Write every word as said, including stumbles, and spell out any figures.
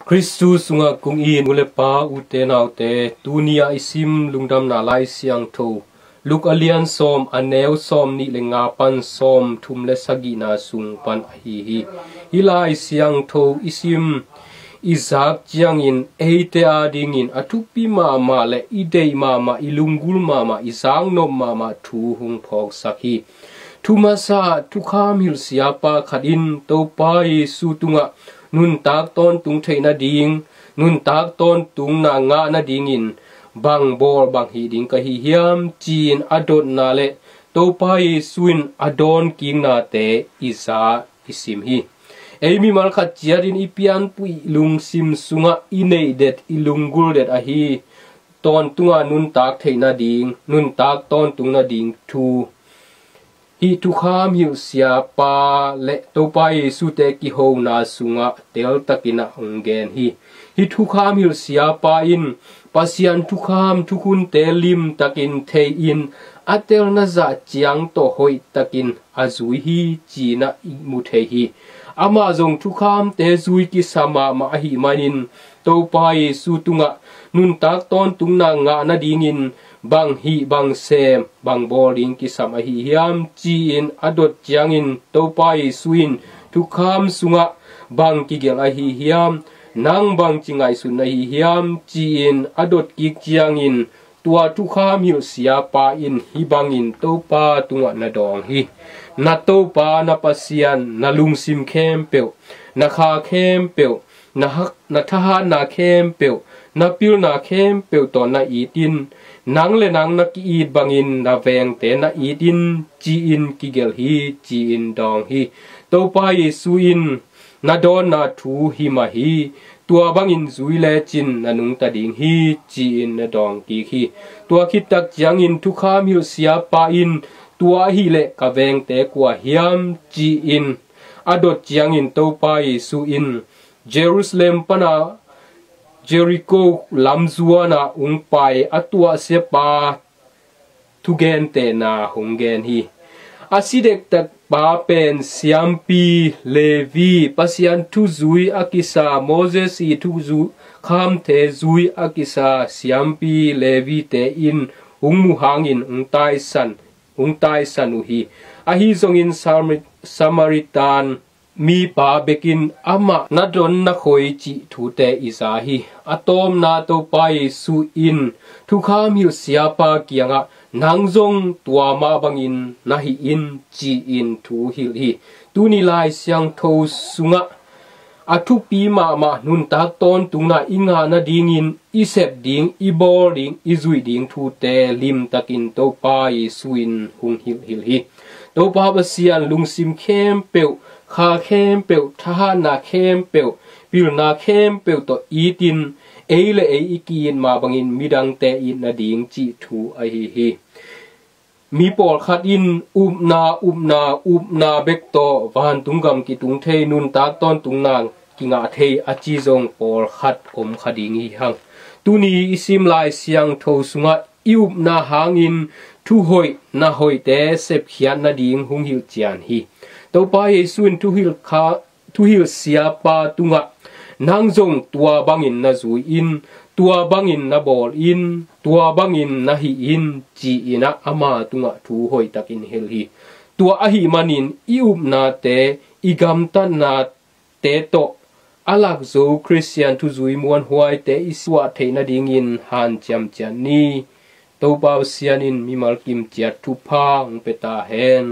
Khristu sungah kong it nu le pa, ute naute, tuni-ah i sim lungdamna Lai Siangtho Luka lian sawm, a neu sawm nih le nga pan sawm thum le sagihna sung pan ahi hi. Hih Lai Siangtho i sim i zak ciangin eite adingin a thupi mahmah le i deih mahmah, i lunggulh mahmah, i zaknop mahmah thu hong phawksak hi. Thu masa, thukham hilh siapa khat in Topa Jesu tungah nuntak tawntung theih nading, nuntak tawntungna ngah nadingin bang bawl bang hih ding ka hi hiam, ci-in a dotna le Topa Jesu in a dawnkiknate i za i sim hi. Ei mimal khat ciatin i pianpih lungsim sungah i neihdet, i lunggulhdet ahi tawntungah nuntak theih nading, nuntak tawntung nading thu hih thukham hilh siapa le Topa Jesu-te kihona sungah teltakin ah hong gen hi. Hih thukham hilh siapa in Pasian thukham thukhunte limtakin thei-in a telna zah ciang tawh hoihtakin a zui hi, ci-in ah i mu thei hi. Amah zong thukhamte zui kisa mahmah ahih manin Topa Jesu tungah nuntak tawntungna ngah nadingin bang hih, bang sem, bang bawl ding kisam ahi hiam, ci-in a dot ciangin Topa Jesu in thukham sungah bang kigelh ahi hiam, nang bangci ngaihsun na hi hiam, ci-in a dot kik ciangin tua thukham hilh siapa in hih bangin Topa tungah na dawng hi. Na Topa na Pasian na lungsim khempeuh, na kha khempeuh, na hak, na thahatna khempeuh, na pilna khempeuh tawh na it in, nang le nang na ki-it bangin na vengte na it in, ci-in kigelh hi, ci-in dawng hi. Topa Jesu in na dawnna thu hi mah hi. Tua bangin zui lecin na nungta ding hi, ci-in na dawng kik hi. Tua khittak ciangin thukham hilh siapa in, tua ahih leh ka vengte kua hiam, ci-in a dot ciangin Topa Jesu in Jerusalem pana Jericho lamzuana ung pai a tuahsia pa thugentehna hong gen hi. A si dektak pa pen siampi Levi, Pasian thuzui a kisa, Moses i thuzu khamte zui a kisa siampi Levi-te in hong muh hangin hong taisan, hong taisan uh hi. Ahi zongin Samari-, Samaritan mipa bekin amah na don na khoi cih thute i za hi. A tawpna Topa Jesu in thukham hilh siapa kiangah nang zong tua mah bangin na hih in, ci-in thu hilh hi. Tuni Lai Siangtho sungah a thupi mahmah nuntak tawntungna i ngah nadingin i sep ding, i bawl ding, i zuih ding thute limtakin Topa Jesu in hong hilhhilh hi. Topa Pasian lungsim khempeuh, kha khempeuh, thahatna khempeuh, pilna khempeuh tawh itin ei le ei i ki-it mah bangin midangte it nading cih thu ahi hi. Mi pawlkhat in upna, upna, upna bek tawh vantung gam kitung thei, nuntak tawntungna kingah thei a ci zong pawlkhat om kha ding hi hang. Tuni i sim Lai Siangtho sungah i upna hangin thuhoih, na hoihte sepkhiat nading hong hilh cian hi. Topa Jesu in thuhilh kha, thuhilh siapa tungah nang zong tua bangin na zui in, tua bangin na bawl in, tua bangin na hih in, ci-in ah ama tungah thu hoihtakin hilh hi. Tua ahih manin i upnate, i gamtatnate tawh a lakzo Khristian thuzui muanhuaite i suah theih nadingin hanciam ciat ni. Topa Pasian in mimal kimciat thupha hong pia ta hen.